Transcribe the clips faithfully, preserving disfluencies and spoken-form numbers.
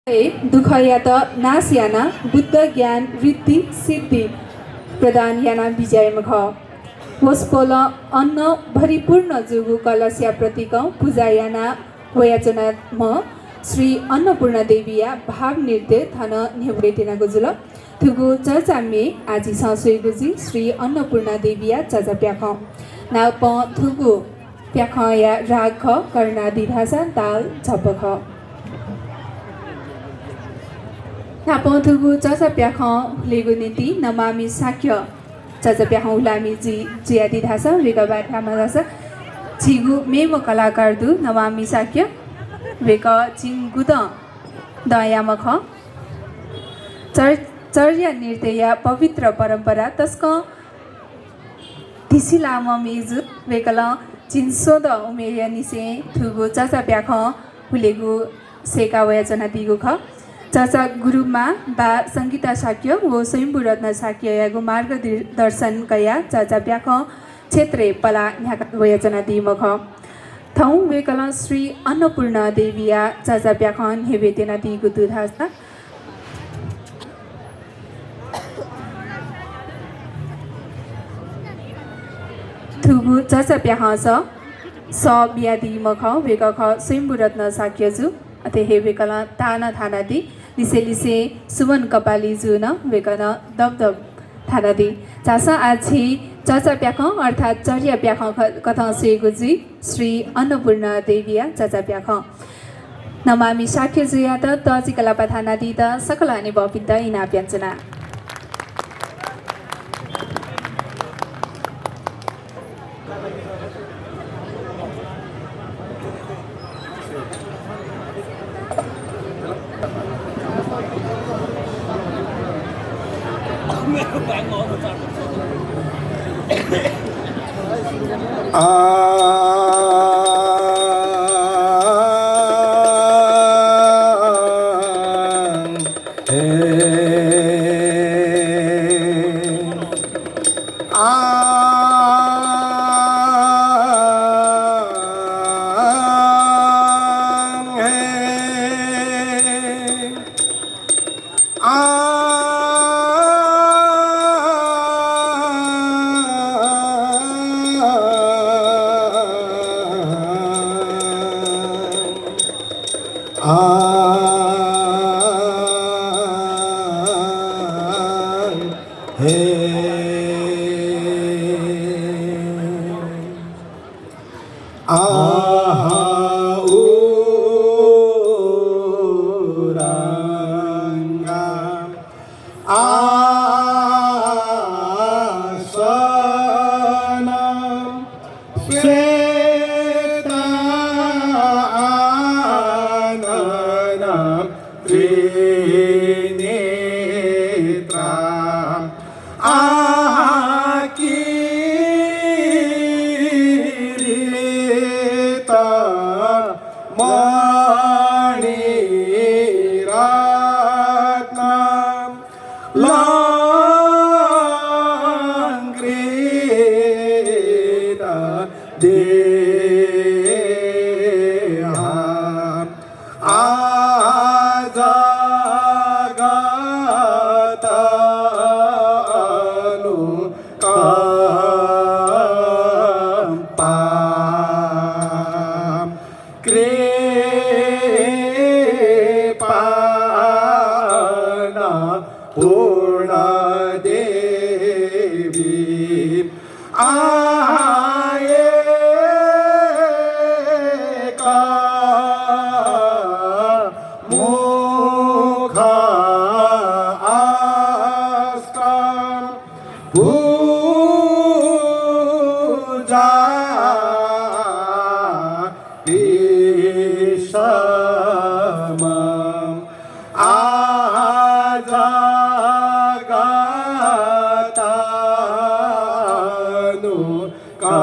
दुःखयात नाश यानाः बुद्ध ज्ञान ऋद्धि सिद्धि प्रदान याना बिज्याइम्ह खः। वसपोलं अन्न भरिपूर्ण जूगु कलशया प्रतीकं पुजा याना वयाच्वनाम्ह श्री अन्नपूर्णा देवीया भाव नृत्य थन न्ह्यब्वये त्यनागु जुल। थुगु चर्चा म्ये आः झीसं स्वयेगु जुइ श्री अन्नपूर्णा देवीया चचाप्याखं। नापं थुगु प्याखंया राग खः कर्णादी धाःसा ताल झप खः। नापं थुगु चचाप्याखं हुलेगु निंतिं नमामि शाक्य चचाप्याखं हुलामि जुइ, जुयादी धाःसा वय्कः बारे धायेमाः धाःसा झीगु मेम्ह कलाकार दु नमामि शाक्य। वय्कः झिंगुदँ दँयाम्ह खः। चर-, चर्या नृत्यया पवित्र परम्परा तसकं धिसिलाःम्ह मय्जु। वय्कलं झिंस्वदँ उमेरया निसें थुगु चचाप्याखं हुलेगु सय्का वयाच्वनादीगु खः। चचा गुरुमां बा संगीता शाक्य व स्वयम्भू रत्न शाक्ययागु मार्गदि-, दर्शन कयाः चचाप्याखं क्षेत्रय् पलाः न्ह्याका वयाच्वनादीम्ह खः। थौं वय्कलं श्री अन्नपूर्णा देवीया चचाप्याखं न्ह्यब्वये त्यनादीगु दु धाःसा थुगु चचाप्याखंस सः बियादीम्ह खः, वय्कः खः स्वयम्भू रत्न शाक्यजु। अथे हे वय्कलं तानं थानादी। लिसे लिसे सुमन कपालीजु नं वय्कलं दबदब थानादी। झासँ आः झी चचाप्याखं अर्थात् चर्या प्याखं ख-, कथं स्वयेगु जुइ श्री अन्नपूर्णा देवीया चचाप्याखं। नमामि शाक्यजुयात तःजिक लापा थानादीत सकल हनेबहःपिन्त इनाप यानाच्वना। आहा उराङ्गा आसनं श्वेताननं त्रिनेत्रां आहा किरीटं मणिरत्नं लङ्कृत देहा आजगत अनुकम्पा कृपान पूर्ण देवी आये का मुख आस्का पूजा विषम आजगत अनुकम्पा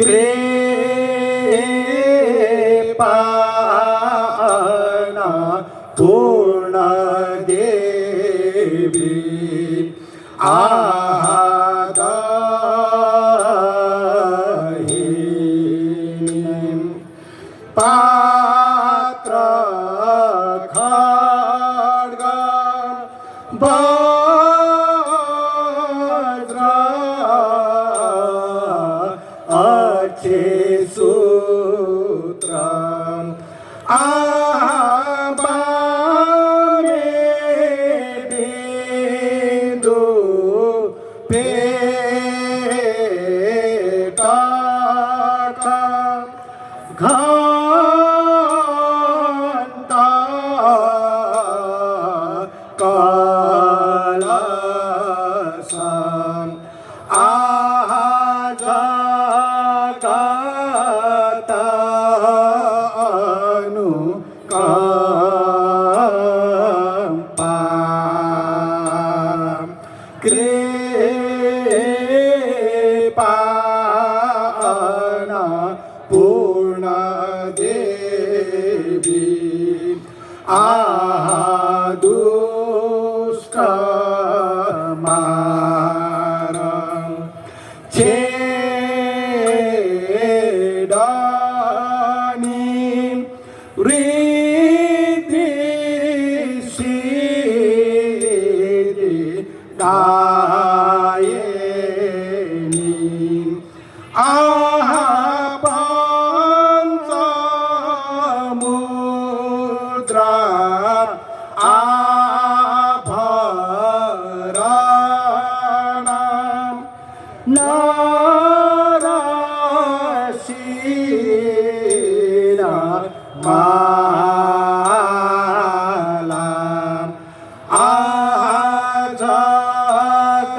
कृपान पूर्ण देवी आहा दाहिनी। पात्र खड्ग वज्र अक्षि सूत्र आः वामे बिन्दु पेटक घण्ट कलश आः जगत अनुकम्पा। कृपा अन्नपूर्ण देवी आः दुष्ट मारं छेदनी ऋद्धि सिद्धि दायिनी आः पञ्च मुद्रा आभरण नरसिंह माला आः जगत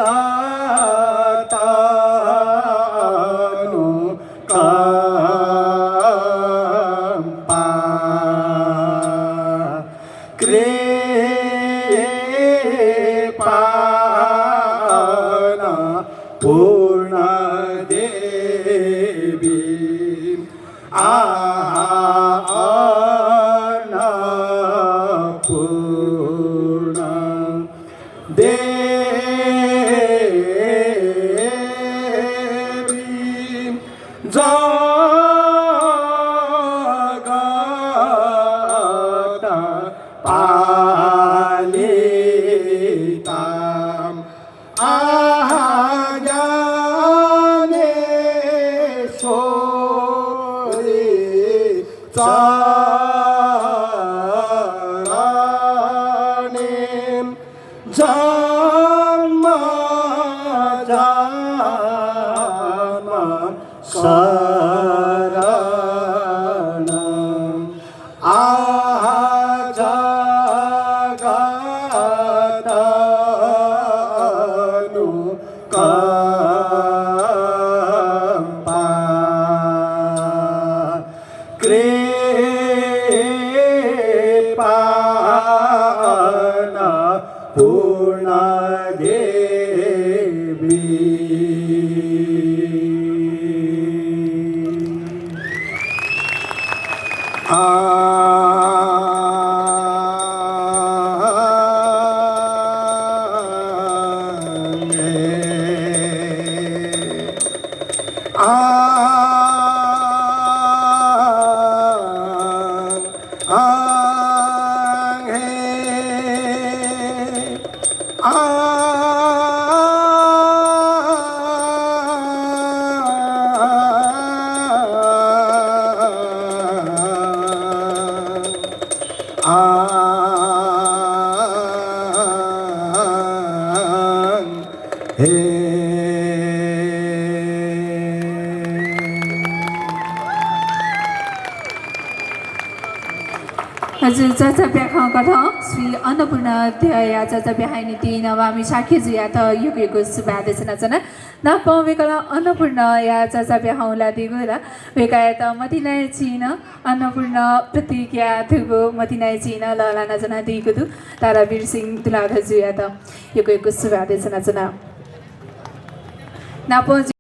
अनुकम्पा। कृपा अन्नपूर्ण देवी आः अन्नपूर्ण देवी जगत पालिता आः ज्ञानेश्वरी चरणी जन्म जन्म शरण आः जगत अनुकम्पा। कृपा अन्नपूर्ण देवी। आं, आं, आं, हे, आं, आं, हे। हजुर, चर्चा व्याख्याकथं श्री अन्नपूर्णा अध्ययया चर्चा व्याख्याया निंतिं नवामि शाक्यजुयात यक्व यक्व सुभाय् देछानाच्वना। नापं वय्कलं अन्नपूर्णाया चर्चा व्याख्या हुलादीगु ला, वय्कःयात मतिनाया चिनं अन्नपूर्णा प्रतिज्ञा धुगु मतिनाया चिनं लःल्हाना ज्वनादीगु दु। तारावीर सिंह तुलाधरजुयात यक्व यक्व सुभाय् देछानाच्वना। नापं